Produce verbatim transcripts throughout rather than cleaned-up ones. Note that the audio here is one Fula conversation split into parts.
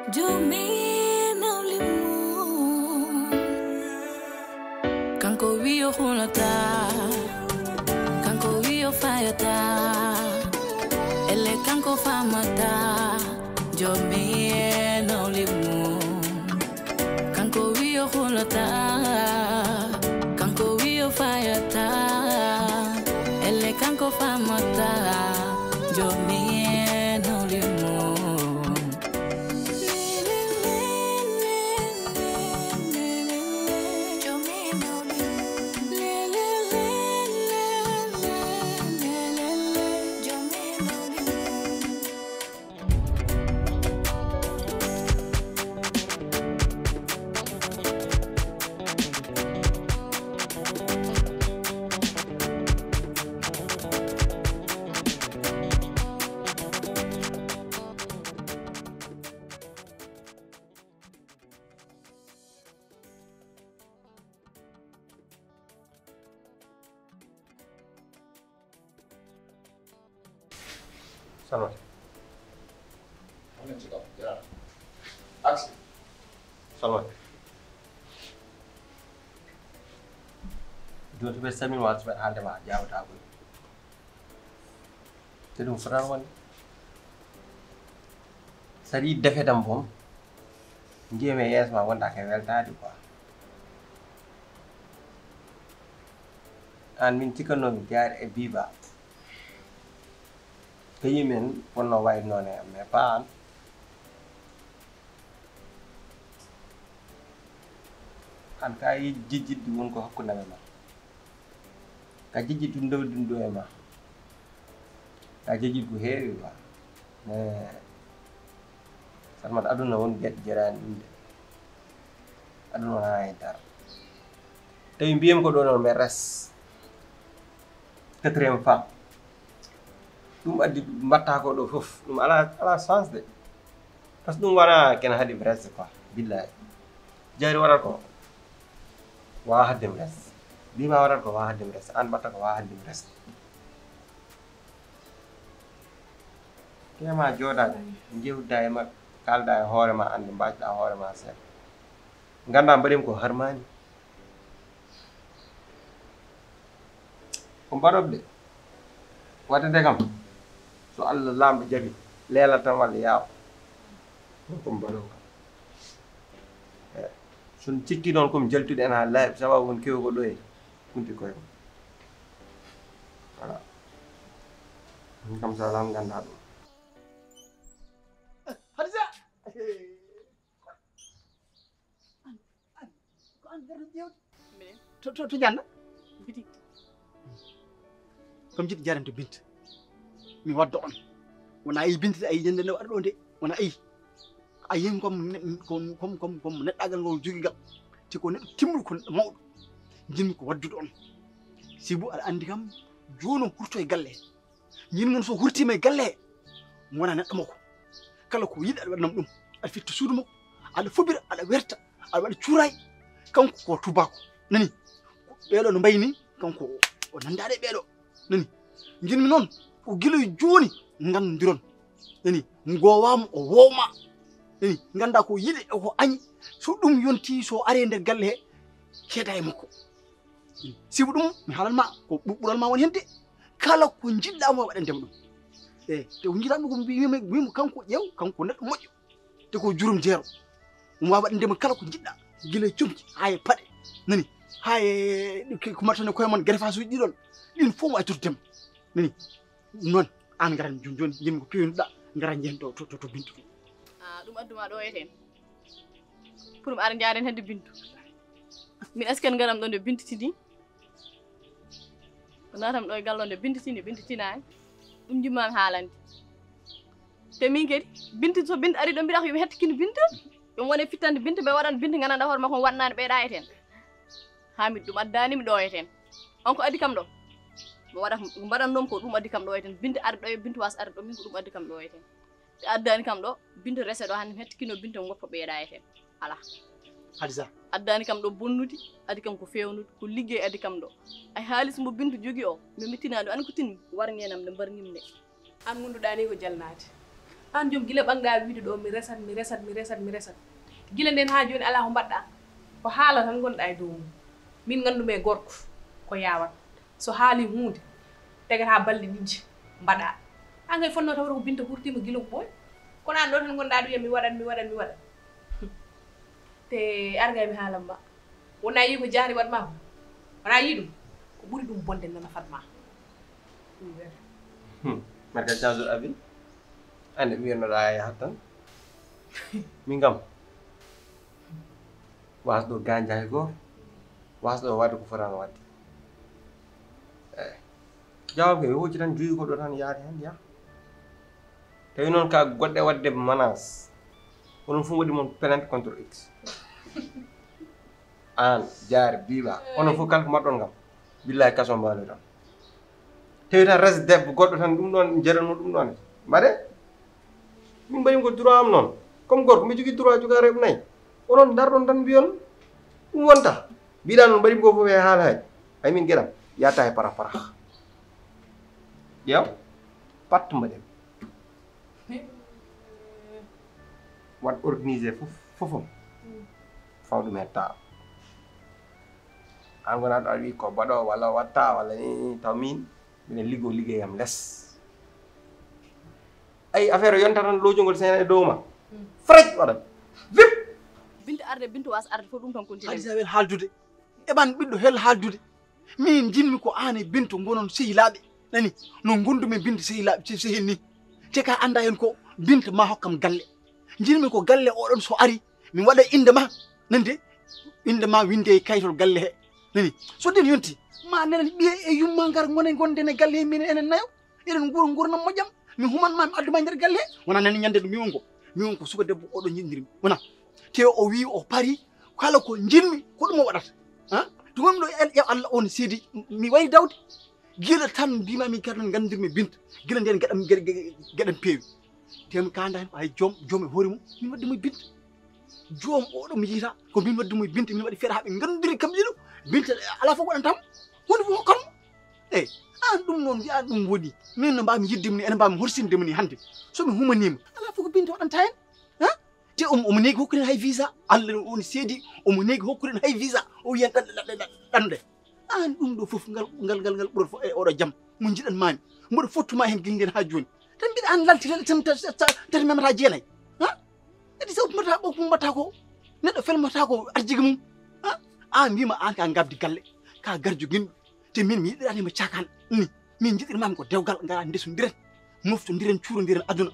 Jomi nawlimu. Kanko wi o hulata, kanko wi o fayata. Elle kanko famata. Jomi nawlimu. Kanko wi o hulata, kanko wi o fayata. Elle kanko famata. Jomi nawlimu. Salmata. Salmata. Joni to ɓe salmin wasa ɓe haalde ma jaawata ko. Te ɗum fotano wonde. Sari defetam mom. Njiyam e yeeso ma wonda kay weltaade quoi. Aan min cikkannomi jaari e biba. Peyi men wonno wayde noon e am mais pas aan. Aan ka jejjitɗi won ko hakkunde amen ma. Ka jejjitɗi ɗum ɗo e ma. Ka jejjitɗi ko heewi ma. Mais Salmata, aduna won geɗe jeraani ɗum de. Aduna wona e dara. Tawi mbiyam ko ɗo noon mais res. Quatrième femme. Ɗum addi mbatta ko ɗo fof. Ɗum ala ala chance de. Parce que ɗum wona kene haɗi mi reste quoi. Billahi. Jari waɗat ko. Wawa haɗde mi reste. Mbima waɗat ko wawa haɗde mi reste. An mbatta ko wawa haɗde mi reste. Tema joɗaɗo. Jewda e makko. Kalda e hoore ma ande mbacɗa hoore ma seeɗa. Ganda mbaɗimi ko harmani. Ko mbaɗoɓe de. Waɗde kam, so Allah laamɗo jaɓi, leelal tan walla yaawa. Ɗum ko mbaɗoɓe kam. Eh, so on cikki noon ko mi jaltuɗo en haa laaɓi, sababu won kew ko ɗo e kunti koye mum. Voilà. Ɗum kam so alaa nganndaa ɗum. Hadisa! An, an, ko an garɗo ƴeewde? Minen. To, to, to njannda? Bitik. Ko mi jiɗi jaren to Binta. Mi wadda on. Wona a yii Binta de, a yii ñande nde waɗa ɗo nde. Wona a yii. A yii kom ne-, kom, kom, kom, kom neɗɗaagal ngol jogi ngal. Te ko neɗɗo timmuɗo, ko neɗɗo mawɗo. Njiɗmi ko waddude on. Sibu aɗa anndi kam, jooni o hurto e galle he. Ñin ngon so hurtiima e galle he, mi wona neɗɗo makko. Kala ko yiɗi aɗa waɗanam ɗum. Aɗa firta suudu makko, aɗa fobira, aɗa werta, aɗa waɗa cuuraay. Kanko ko tubaako. Nani? Ɓeeɗo no mbayi ni, kanko o, o nanndaade e ɓeeɗo. Nani? Njiɗmi noon, o gila e jooni nganndiron. Nani? Ngoowaama, o woowma. Nani? Ngannda ko yiɗi e ko añi. So ɗum yonti, so ari e nder galle he, keeda e makko. Sibu ɗum, mi haalan ma, ko ɓu-, ɓural ma woni hen de. Kala ko njiɗɗa mo waɗandema ɗum. E, te ko njiɗanmi ko mbi-, wimo, wimo kanko ƴeew, kanko neɗɗo moƴƴo. Te ko jurum jeero. Omo wawi waɗandema kala ko njiɗɗa. Gila e comci, haa e paɗe. Nani? Haa e, ko, ko mbaɗaton e koye mon, gerefaasuuji ɗiɗon. Ɗin fof mo accottudema. Nani? Noon, aan ngaran jooni, jooni, njiɗmi ko peewnuɗa, ngaran njehen to, to, to, to Bintu to. Ah, ɗum adduma ɗo e ten. Pour mi ara njaaren hedde Bintu. Min est-ce que ngaram ɗo nde Bintu tini? Ko natam ɗo e gallo nde Bintu tini, Bintu tinaani. Ɗum njiɗmaami haalande. Te min kadi, Bintu, so Bintu ari ɗo, mbiɗa ko yo mi hettikin Bintu. Yo mi wone fittande Bintu, ɓe waɗan Bintu, ngandanɗa hoore makko, mi waɗanaani ɓeyɗa e ten. Haa mi ɗum addaani mi ɗo e ten. On ko addi kam ɗo. Mo waɗa ko mbaɗannoom ko ɗum addi kam ɗo e ten. Bintu ari ɗo e Bintu was ari ɗo, min ko ɗum addi kam ɗo e ten. Ɓe addaani kam ɗo, Bintu rese ɗo hannde mi hetti kino Bintu ngoppa ɓeyɗa e ten. Alaa. Hadisa. Addaani kam ɗo bonnude, addi kam ko feewnude, ko liggey addi kam ɗo. Ay haalis mo Bintu jogi o, mi mittinaani ɗo, an ko tin warngenam nde mbarngim nde. An ngonduɗaa ni ko jalnaade. Aan joom, gila ɓangaa wiide ɗo, mi resat, mi resat, mi resat, mi resat. Gila ndeen haa jooni alaa ko mbaɗɗaa. Ko haala tan ngonɗaa e dow mum. Min nganndumi e gorko ko yaawat. So haali huunde, tagata balɗe ɗiɗi mbaɗaa. Aan kay fotnoo tawde ko Binta hurtiima gila ko ɓooyi. Kono aan ɗo tan ngonɗaa ɗo wiya mi waɗat, mi waɗat, mi waɗat. Te arga mi haalan ma. Wonaa yii ko jaari waɗ ma ko. Wonaa yii ɗum. Ko ɓuri ɗum bonde nana fat ma. Ɗum wiyata. Hmm. Marka change avis. Ande mi wiyano ɗa yahat tan. Min kam. Wasɗo ganjahi goo. Wasɗo wadde ko fotano wadde. Eh. Jawab ke, mi hocci tan juuyi goɗɗo tan yaade hen, ya. Tawi noon ka goɗɗe wadde menace. Onon fof waɗi mon plainte contre X. Aan, Jaari, Biiba. Onon fof kala ko mbaɗɗon kam. Billahi kaso mbaalo tan. Tawi tan res debbo goɗɗo tan ɗum ɗon jeranno ɗum ɗon. Mbaɗe? Min mbaɗi ko droit am noon. Comme gorko, mi jogii droit jogaa rewɓe nayi. Onon ndarɗon tan mbiyon ɗum wonta. Mbiɗa noon mbaɗi ko fof e haala hay. Ay min geɗam. Yaata e para para. Ƴeew. Pat mbaɗen. Wat organisé fof, fof. Faw ɗum hetta. An wona ɗo a wi ko baɗo walla watta walla ni taw min mbiɗa liggo liggeyam les. Ay affaire o yonta tan lojogol sene e dow ma. Fraj waɗat. Vip. Binta arde, Binta was arde, fof ɗum tan continue. Hadisa wel haaldude. Eɓan ɓiɗɗo hel haaldude. Min jinmi ko an e Binta ngonon sehilaaɓe. Nani? No ngondumi Binta sehilaaɓe, se-, sehil ni. Te ka anda hen ko Binta ma hokkam galle. Jinmi ko galle oɗon so ari, mi waɗa inde ma. Nande? Inde ma winde e kayitol galle he. Nani? So den yonti, ma nenen ɓiye e yumma ngar ngone gonden e galle he min enen nayo. Eɗen nguura nguurnam moƴƴam. Mi human ma mi addu ma e nder galle he. Wona nani ñande ɗum mi won ko. Mi won ko suka debbo oɗo jiɗndirmi. Wona. Te o wi o pari kala ko jinmi ko ɗum o waɗata. Ha? To wonmi ɗo e Allah on seedi mi wayi dawde. Gila tan mbima min kadi noon nganndirmi Binta. Gila ndeen geɗam geɗam peewi. Te mi kanda hen ko hay joom joom e hoore mum min wadde mo Binta. Joom oɗo mi yiyata ko min wadde mo Binta, min waɗi feere haa ɓe nganndiri kamɓe ɗiɗo. Binta alaa fof waɗantam. Woni fof hokkam. Eyi, an ɗum noon mbiya ɗum woni. Min no mbawmi yiddemi ni, ene mbawmi horsindemi ni hannde. So mi humanima, alaa fof ko Binta waɗanta hen. Ha? Te omo, omo neegi hokkude hay visa. Allah on seedi, omo neegi hokkude hay visa. O wiyan ɗan, ɗan, ɗan, ɗan, ɗan de. An ɗum ɗo fof ngal, ngal, ngal, ngal ɓurata fof e oɗo jam. Mo jiɗan mami. Mboɗo fottuma hen gilden ha joni. Tan mbiɗa an lalti tan, tan, tan, tan, tan memata jeenay. Ha? Kadi sa ummata ɓo, ummata ko. Neɗɗo felmata ko arjigi mum. Ha? An wima an ka gabdi galle. Ka garjo ginɗo. Te min mi yiɗirani mo cakan. Ni. Min jiɗirmami ko dewgal ngara ndesodiren. Moftondiren, cuurodiren aduna.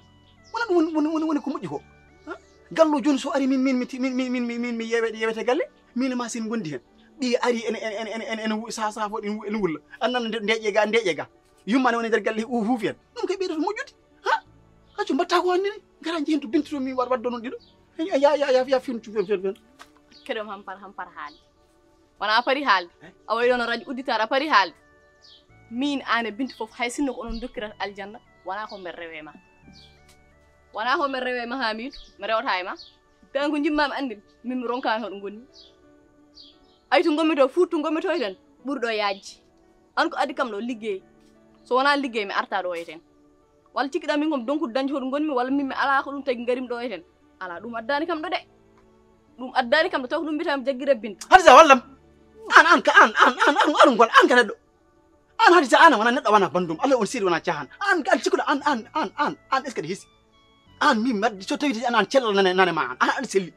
Wona ɗum woni, woni, woni, woni ko moƴƴi ko. Ha? Gallo joni so ari min, min, min, min, min, min, min, min, mi yewe-, yewete galle. Min ma sen gondi hen. Ɓi ari en, en, en, en, en, en, wu-, sa, sa fo ɗin wu-, en wulla. An nan nde, ndeƴe ga, ndeƴe ga. Yummane woni nder galle hu-, huufi hen. Ɗum kay ɓeydoto moƴƴude. Ha? Haccu mbatta ko anni ni. Ngara jehen to Binta to mi waɗ, waɗ donon ɗiɗo. Ya, ya, ya, ya, ya, fin, fin, fin, fin. Kedom hampar, hampar haalde. Wona a pari haalde. Eh? A wayi ɗo no radio auditeur a pari haalde. Min an e Binta fof hay sinno ko onon dokkirat aljanna, wona ko mbeɗa rewe ma. Wona ko mbeɗa rewe ma Hamidou, mi rewata e ma. Tan ko jimmami andi, min mi ronkani hoɗo gonni. Ay to gommi to, fuut to gommi to eten, ɓuri ɗo yajji. An ko addi kam ɗo liggey. So wona liggey mi arta ɗo eten. Walla cikkiɗa min kom donkude dañde hoɗo gonmi, walla min mi ala ko ɗum tagi garim ɗo eten. Ala ɗum addani kam ɗo de. Ɗum addani kam ɗo taw ko ɗum mbiyata mi jaggira Binta. Hadisa wallam. An, an ka, an, an, an, an, an, an, an ka neɗɗo. An Hadisa an wona neɗɗo wona bandum. Allah on siri wona cahan. An ka, an cikkuɗo an, an, an, an, an, est-ce que ɗe hisi? An mi maddi so tawi an, an cellal nane, nane ma an. An, an selli.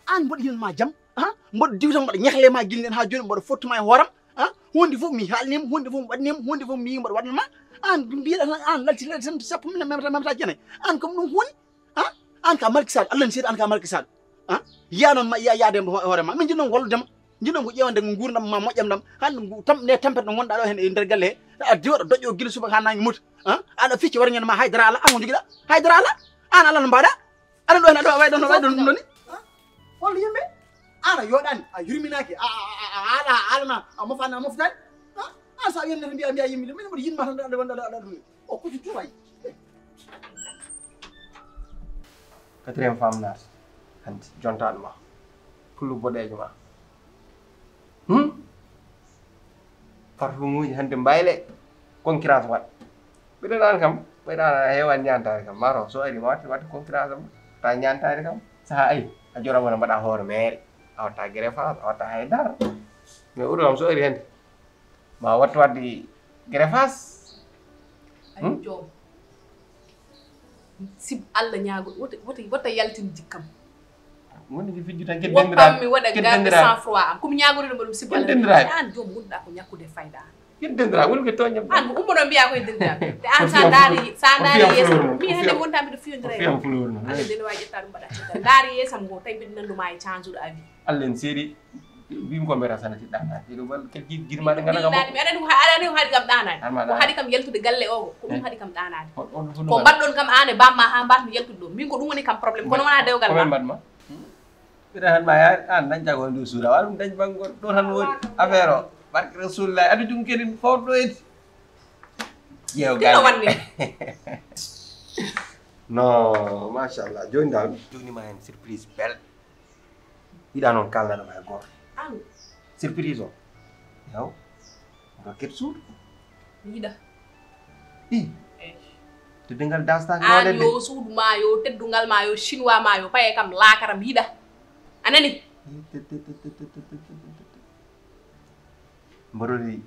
An mboɗo yinan ma jam. Ha? Mboɗo diwtan mboɗo ñahle ma gillen ha joni mboɗo fottuma e hooram. Ha? Hunde fof mi haalnima, hunde fof mi waɗnima, hunde fof mi yi mboɗo waɗnoma. An mbiɗa tan an lalti lalti tan sappo min memata memata jene. An kam ɗum ko woni? Ha? An ka markisaɗo, Allah ne seedi an ka markisaɗo. Ha? Yiya noon ma yiya yaade mbo hoore ma. Min jinno walludema. Jinno ko ƴewande nguurdam ma moƴƴam ɗam. Hande ngu tam ne tampere ɗo gonɗa ɗo hen e nder galle he. A diwa ɗo doƴƴo gila subaka ha nangi muta. Ha? Aɗa ficci wara ñande ma haydara ala, an ko jogiɗa? Haydara ala? An ala no mbaɗa? Aɗa ɗo hen aɗa wawi ɗon wawi ɗon ɗum ɗoni? Walla yimɓe? An a yoɗani, a yurminaki, a a a a ala a alana, a mofani a moftani? Ha? An sa yonde to mbiya mbiya yimɓe min mboɗo yinma tan aɗa wonɗa aɗa ɗum. O kucu tuwayi. Quatrième femme naata hannde jontaɗo ma pullo boɗeejo ma. Hmm? Parfumuji hannde mbayle concurrence waɗ. Mbiɗen an kam Ɓeyɗa a heewan ñaantaade kam, maro so ari ma watti watti concurrence am, ta ñaantaade kam. Saha ay, a jorama no mbaɗa hoore meere, a watta greffage, a watta hay dara. Mais oɗo kam so ari hende, ma wattu wadde greffage. Ay, hmm? Joom. Sib Allah ñaago, wota, wota, wota yaltin jikkam. Woni ko fijju tan, keddendiraaɓe. Woppan mi waɗa garde sang froid am. Ko mi ñaagorii ɗum, ɗum sib Allah. Keddendiraaɓe. An joom, gonɗa ko ñakkude fayda. Keddendiraaɓe, woni ko tooñam. An ko ummoɗo mbiya ko heddendiraaɓe. Te an sa ndaari, sa ndaari yeesam. Mi hande gonta mbiɗo fiyondira e. Fiyam fleur no. Alla dene wawi ƴetta ɗum mbaɗa caggal. Ndaari yeesam ngo, tawi mbiɗo nannduma e change de avis. Allah en seedi. Mbimi ko mbiyata sanati ɗanaade. Ɗiɗo bal, kel jir-, jirmaade ngana kam. Billahi, mi aɗani ko ha-, aɗani ko haɗi kam ɗanaade. Ko haɗi kam yaltude galle o, ko ɗum haɗi kam ɗanaade. Ko mbaɗɗon kam an e bamma ha mbatmi yaltude ɗo. Min ko ɗum woni kam problème, kono wona dewgal ma. Ko men mbaɗma? Mbiɗa tan ma yaari, an dañ jago ndu suura. Wa ɗum dañ bango ɗo tan woni affaire o. Barke Rasulullah, adu jum kadi fawɗo en. Yew galle. Wanni. No, machallah. Joni dal, joni ma hen surprise belle. Yiɗa noon kalnaɗo ma e goto. An. Surprise o. Yaw. Rocket suudu. Mi yiɗa. I. Eh. Teddungal dastaaki. An yo suudu ma, yo teddungal ma, yo chinois ma, yo paye kam laakaram yiɗa. A nani? Mborodi,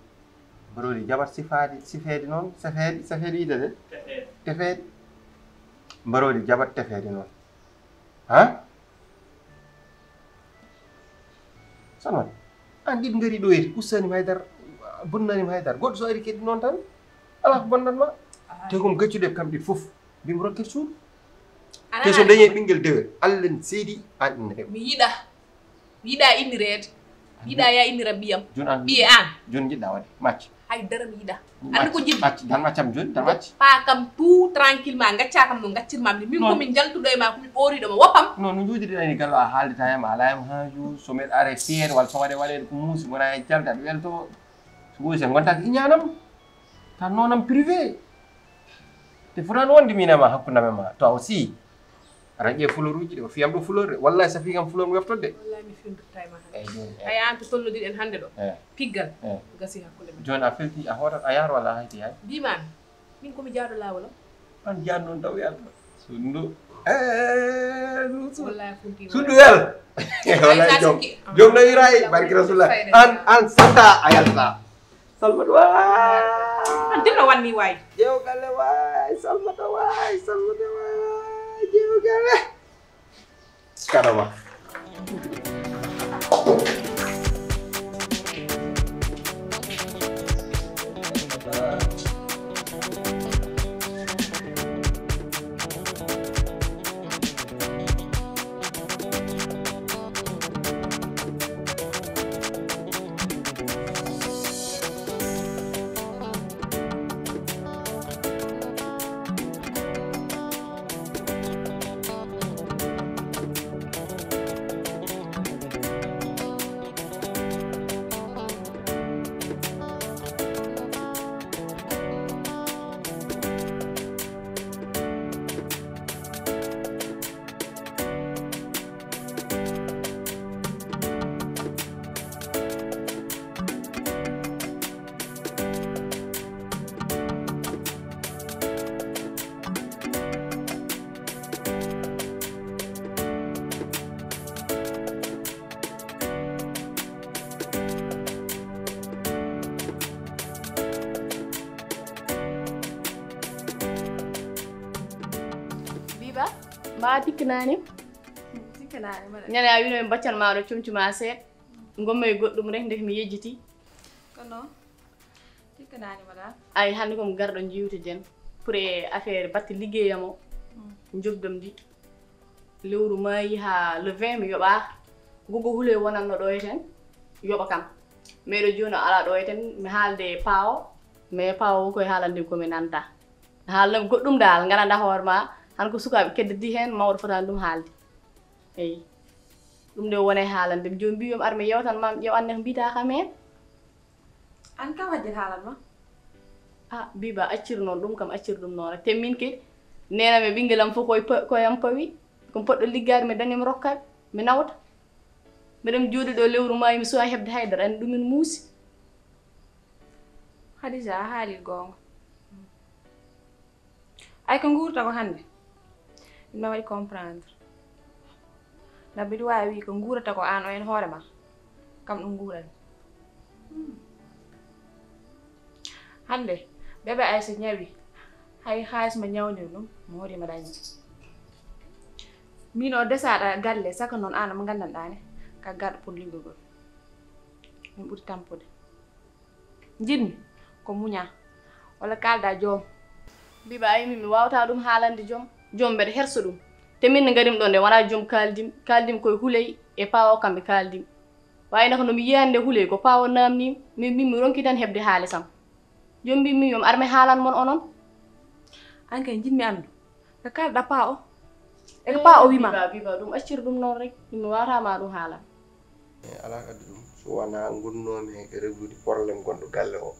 mborodi jaɓat sifaade, sifeede noon, safeede, safeede yiɗa de. Tefeede. Tefeede. Mborodi jaɓat tefeede noon. Ha? Salman, an ɗiɗi ngari ɗo eti, ustanima haydara, bonnanima haydara. Goɗɗo so ari kadi noon tan, ala ko bonnanma. Te kom gaccude kam ɗi fof, mbimi rocket suudu. Te so dañi ɓinguel dewel, Allah ne seedi an inna heɓa. Mi yiɗa, mi yiɗa innireede. Yiɗa ya innira ɓiyam. Joni an. Ɓiye an. Joni jiɗɗa waɗde macca. Hay dara mi yiɗa. Andi ko jiɗmi. Macca, dan maccam joni, dan macca. Pa kam tout tranquillement, gacca kam no gaccirmam ni. Min ko min jaltuɗo e ma, ko mi ɓooriɗo ma, woppam. Non, no jooɗiɗen ni gallo a haaldita yam, a ala yam haaju, so mbeɗa are fier, walla so waɗe waɗe ko muusi, wona e jalda, mi welto. So ɓooyi sen gonta ko iñanam, tan noonam privé. Te fotani wonde min e ma, hakkunde am e ma, toi aussi. Aɗa ƴeewa fleur uji ɗi, o fiyam ɗo fleur de. Wallahi, sa fii kam fleur mo yoftorde. Wallahi, mi fiyondirta e ma hannde. Eyi, joni, eyi. Ay, an to tolnodiɗen hannde ɗo. Eyi. Piggal. Eyi. Gasi hakkunde men. Joni a felti, a hootat, a yahat walla a hayti hay? Mbimaami. Min ko mi jahɗo laawol am. An jahɗo noon taw yalta. Sundu. Eh, su-, su-, wallahi, funti sundu wel. Wallahi, jom. Jom no yirayi, barki Rasulullah. An, an santa a yalta. Salmata waay. An debbo wanni waay. Jeewo galle waay, Salmata waay, Salmata waay, jeewo galle. Karama. Biba, mbaɗa tikkanaani? Tikkanaani, mbaɗa. Ñande a wino mi baccan ma ɗo comci ma seeɗa. Ngommi e goɗɗum rek, ndeke mi yejjiti. Kono, tikkanaani, mbaɗa. Ay, hannde ko mi garɗo njiwtiden. Pour e affaire batte liggeyam o. Mm. Njoɓdam ndi. Lewru maayi haa le vingt mi yoɓaaka. Gogo Hule wonanno ɗo eten, yoɓa kam. Mais ɗo jooni o alaa ɗo eten, mi haalde e Paawo, mais Paawo won koye haalande ko mi nanta. Haalnam goɗɗum daal, ngananɗa hoore ma, han ko sukaaɓe keddidi heen, mawɗo fotaani ɗum haalde. Eyi. Ɗum nde wona e haalande. Jooni mbiyomi ar mi yewtan ma, ƴew annde ko mbiyta kam heen. An kam hajjat haalan ma? Ah, Biba, accir noon, ɗum kam accir ɗum noon rek. Te min ke, neenam e ɓinngel am fof koye pa-, koye am pawi. Ko mi poɗɗo liggaade, mi daña mi rokkaɓe, mi nawta. Mbeɗa mi jooɗi ɗo lewru maayi, mi suwaa heɓde hay dara, anndi ɗum ene muusi. Khadija, a haali goonga. Ay ko nguurta ko hannde. Ɗum na waɗi comprendre. Na mbiɗi waawi wii ko nguurata ko aan o en hoore ma. Kam ɗum nguurani. Hannde, bébé Aïssa ñawi. Hay xaalis ma ñawnir ɗum, mo hoɗi ma dañi. Min o desaɗa galle, saka noon aan mo nganndanɗaa ne, ka garɗo pour liggogol. Min ɓuri tampude. Njiɗmi ko muña, walla kaalda joom. Mbiɓa ay min mi wawata ɗum haalande joom. Joom mbeɗa hersa ɗum. Te min no ngarim ɗo nde wona joom kaaldim, kaaldim koye huley e pawo kamɓe kaaldim. Wayno ko no mi yiyande huley ko pawo namnim, min min mi ronki tan heɓde haalisam. Joom mbi min yomi arme haalan mon onon. An kay njiɗmi anndu. Ko kaalɗa pa o? E ko pa o wima? Biba, biba, ɗum accir ɗum noon rek. Ɗum mi wawata ma ɗum haala. E alaa ko addi ɗum, so wonaa ngonnoomi e reglude problème gonɗo galle o.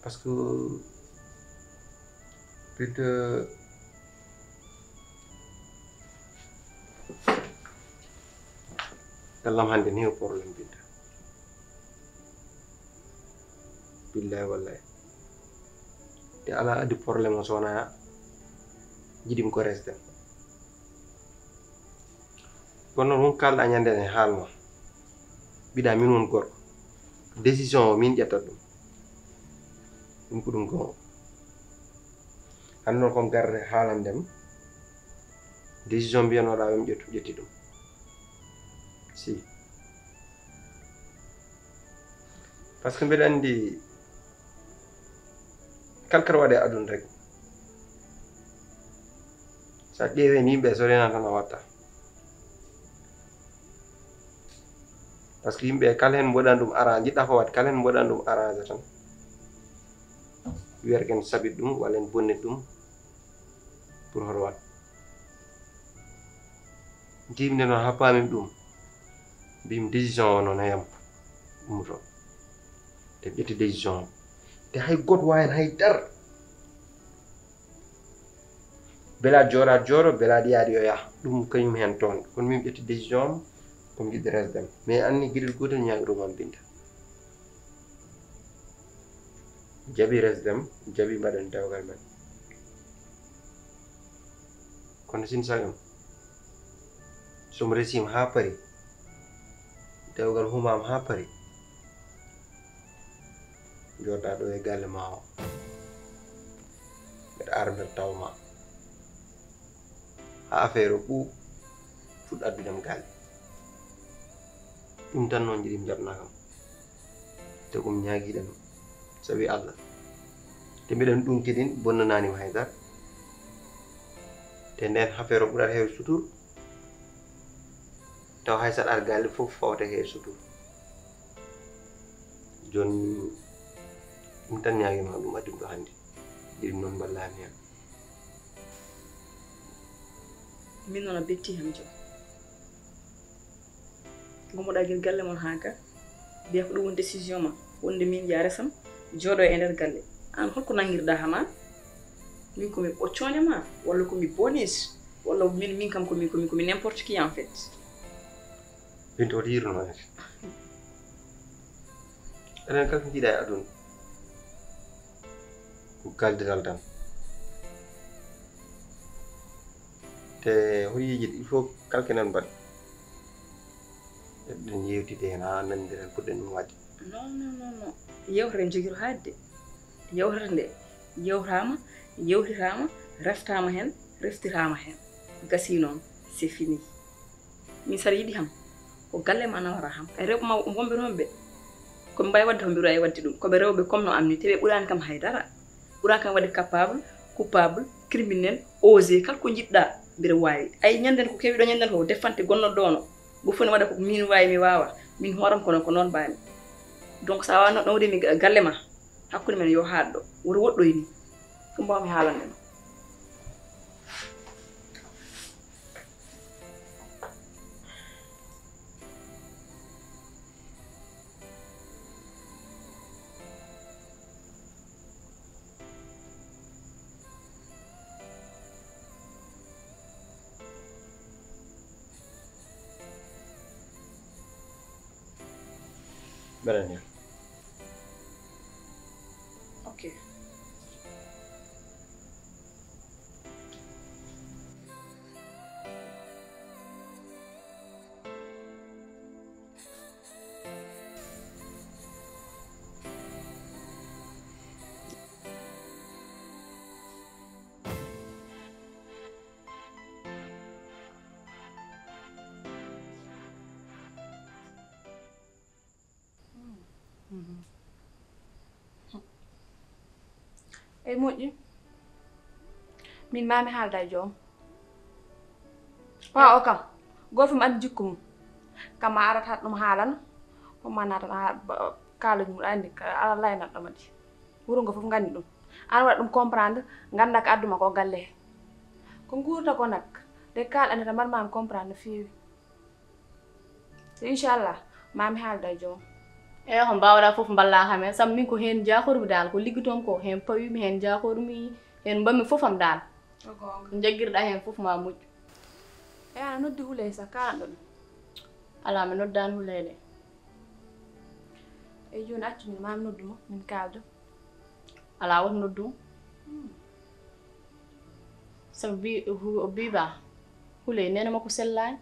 Parce que Binta, gallam hannde ne heewi problème, Binta. Billahi wallahi. Te alaa addi problème o so wonaa njiɗimi ko resden. Kono noon, hun kaalɗa ñande ne haalma. Mbiɗa min won gorko. Décision o min ƴettat ɗum. Ɗum ko ɗum goonga. Hannde noon, comme garde haalande mi, décision mbiyanoɗa o mi ƴettu, ƴetti ɗum. Si. Parce que mbeɗa anndi kala ko waɗe aduna rek, so a ƴeewi heen yimɓe so renaa tan a watta. Parce que yimɓe kala heen mboɗan ɗum arrange, jiɗɗa ko waɗ kala heen mboɗan ɗum arrange tan, wiyata ken saɓit ɗum walla en bonnit ɗum pour hoto waɗ. Njiimi nde noon haa paamimi ɗum, mbimi décision o noon heyam ummoto. Te ƴetti décision o. Te hay gooto waawi heen hay dara. Belaɗo jooɗaɗo jooɗo, belaɗo yaade yo yah. Ɗum kañum heen toon. Kono min ƴetti décision am, ko mi jiɗde resde am. Mais anni geɗel gootel ñaagiroomi am Binta. Jaɓi resde am, jaɓi mbaɗen dewgal men. Kono sin sagam, so mi resiima haa pari, dewgal humaama haa pari, jooɗa ɗo e galle ma o. Mbeɗa ara mbeɗa tawa ma. Haa affaire o ɓuu fuɗɗa addude am galle. Ɗum tan noon njiɗi mi jaɓna kam. Te ko mi ñaagiiɗan sabi Allah. Te mbiɗen ɗum kadi bonnanaani mo hay dara. Te ndeen affaire o ɓurata heewde sutur. Taw hay saɗa ar galle fof fawta he sutur. Jooni ɗum tan ñaagima ɗum addi ɗo hannde. Ɗiɗum noon mballami hen. Min noon a betti ham joom. Gommoɗa gel galle mon haa ga. Mbiya ko ɗum woni décision ma. Wonde min ya resam. Jooɗo e nder galle. An holko nangirɗa hama? Min ko mi ɓoccoño ma. Walla ko mi bonis. Walla min, min kam ko mi, ko mi, ko mi n'importe qui en fait. Binta, hoto yirno en. Enen kala ko njiɗa e aduna, ko kaldiral tan. Te hoto yejit, il faut kala ko enen mbaɗ. Eɗen yewtide heen haa nanondiren, puɗɗen ɗum waɗde. Non, non, non, non. Yewtere en jogiro haadde. Yewtere nde yewtaama, yewtitaama, reftaama heen, reftiraama heen. Gasii noon, c'est fini. Min saɗa yiɗi ham, ko galle ma nawata ham. E rewɓe ma wonɓe toon ɓe, ko ɓe mbaawi waɗde ko mbiɗa waawi waɗde ɗum. Ko ɓe rewɓe comme no am ni, te ɓe ɓuraani kam hay dara. Ɓuraani kam waɗde capable, coupable, criminel, osé, kala ko njiɗɗa, mbiɗa waawi. Ay, ñanden ko kewi ɗo, ñanden ko defante gonnoɗo ɗo no. Gooto fof ne waɗa ko min waawi, mi waawa. Min hooram kono ko noon mbaami. Donc, so a waawno nawde mi ga-, galle ma, hakkunde men yo haaɗ ɗo. Woto woɗɗoy ni. Ko mbaawmi haalande ma. Mbeɗa ñaama. Ok. Ey moƴƴi. Min ma mi haalda e joom. Paa o kam, gooto fof mi anndi jikku mum. Kam a arat haɗ ɗum haalana, fof ma naatan a kaalaj mum, a anndi ala laynat ɗo madi. Wuro ngo fof nganndi ɗum. An waɗa ɗum comprendre, ngannda ko adduma ko galle he. Ko nguurta ko nak, de kaalɗa nde tan mbaɗ ma mi comprendre no feewi. So inchallah, ma mi haalda e joom. Eyi, ko mbaawɗa fof mballa kam heen, sabu min ko heen njaakormi dal, ko liggotomi ko heen pawimi, heen njaakormi, heen mbaɗmi fof am dal. Ko goonga. Ko njaggirɗa heen fof ma moƴƴu. Eyi, ana noddi Huley sa kaalanɗo ɗum? Alaa, mi noddaani Huley de. Eyi, jooni accu min ma mi noddu mo, min kaalda. Alaa, woto noddu mo. Hmm. Sabu bi-, hu-, o biiba, Huley neene makko sellaani.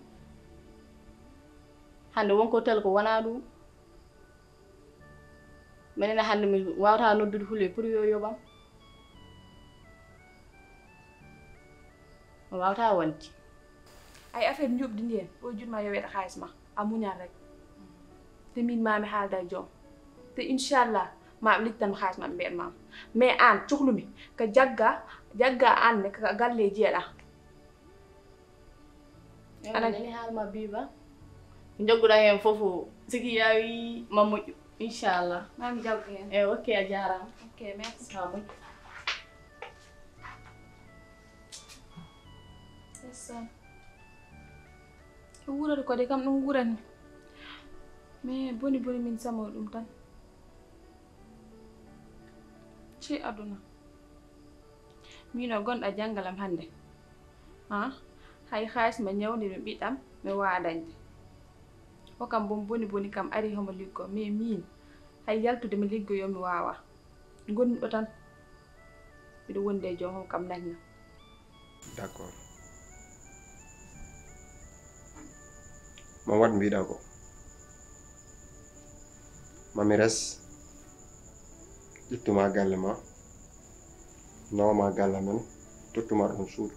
Hannde won ko tel ko wonaa ɗum. Minen hannde mi waawata noddude Huley pour yo yoɓam. Mi waawata wonde. Ay affaire njuɓdi ndi en, ɗo juɗma yo weɗa xaalis ma. A muñal rek. Te min ma mi haalda e joom. Te inchallah, ma ɓe littan xaalis ma ɓe mbeɗa ma. Mais an, cohlumi, ko jagga, jagga an ne, ko galle jeeɗa. Ewa, ana nani haal ma biiba. Ko njagguɗa heen fof, siki yaawi ma moƴƴu, inchallah. Ma mi jaggu heen. Eyi, ok, a jaaraama. Ok, merci. Ma moƴƴu. Essa. Ko wuurata ko de kam ɗum wuurani. Mais boni boni min samo ɗum tan. Ci aduna. Min o gonɗa janngalam hannde. Ha? Hay xaalis ma ñawndi mi ɓiɗɗam mi wawa dañde. O kam bon boni boni kam ari homo liggo. Mais min hay yaltude mi liggo yo mi wawa. Gonmi ɗo tan. Miɗo wondi e joomam kam nagna. D'accord. Ma waɗ mbiɗa ko. Ma mi res. Ittuma galle ma. Nawama galle men. Tottuma ɗon suudu.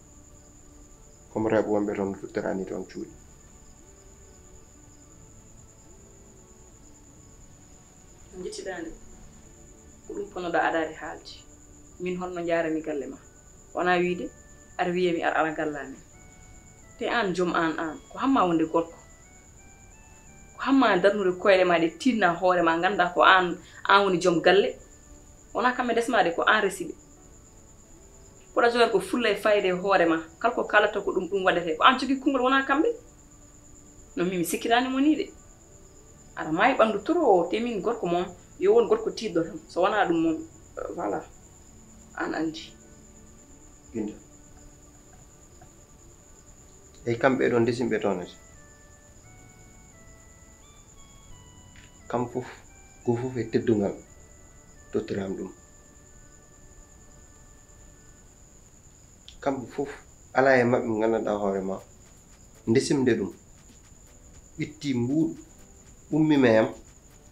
Comme rewɓe wonɓe toon tottirani toon cuuɗi. Njettiɗaa nde. Ko ɗum ponnoɗaa adaade haalde. Min honno njaarami galle ma? Wonaa wiide, aɗa wiyami aɗa ala galle amen. Te aan joom aan aan, ko hamma wonde gorko. Ko hamma darnude koyɗe ma ɗe tiiɗna hoore ma, ngannda ko aan, aan woni joom galle. Wonaa kamɓe ndesmaa de, ko aan resi ɓe. Poɗa jogade ko fulla e fayda e hoore ma. Kala ko kaalata ko ɗum, ɗum waɗete. Ko aan jogii konngol, wonaa kamɓe. No min mi sikkitaani mo nii de. Aɗa maayi ɓanndu toro o, te min gorko moom, yo won gorko tiiɗɗo tan. So wonaa ɗum moom, voilà. Aan anndi. Binta. Eyi, kamɓe ɗoon ndesimɓe toon ete. Kam fof, gooto fof e teddungal tottiram ɗum. Kamɓe fof, alaa e maɓɓe mo nganndanɗaa hoore ma, ndesimde ɗum, ɓitti mbuuɗ, ummi meyam,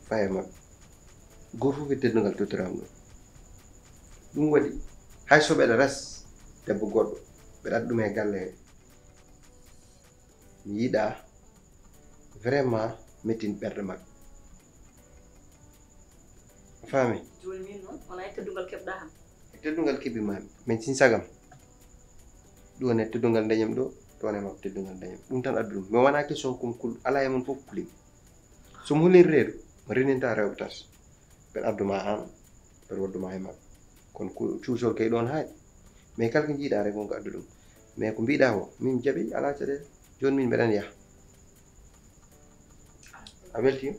faye maɓɓe. Gooto fof e teddungal tottiram ɗum. Ɗum waɗi, hay so ɓeɗa res debbo goɗɗo, ɓeɗa adda ɗum e galle he. Mi yiɗa vraiment mettin ɓerɗe maɓɓe. A faami? Jooni min noon, wonaa e teddungal keɓɗaa kam. E teddungal keɓi ma, min sin sagam. Ɗum woni e teddungal dañam ɗo, ɗum woni e makko teddungal dañam. Ɗum tan addu ɗum. Mi wonaa question kum kul, alaa e mon fof kulim. So mo huliri reedu, mo reninta rewɓe tati. Ɓen addu ma aan, ɓen waddu ma e maɓɓe. Kono ku-, cuusol kay ɗoon haaɗi. Mais kala ko njiiɗaa rek, won ko addu ɗum. Mais ko mbiɗaa ko, min jaɓi, alaa caɗeele. Jooni min mbeɗen yaha. A weltiima?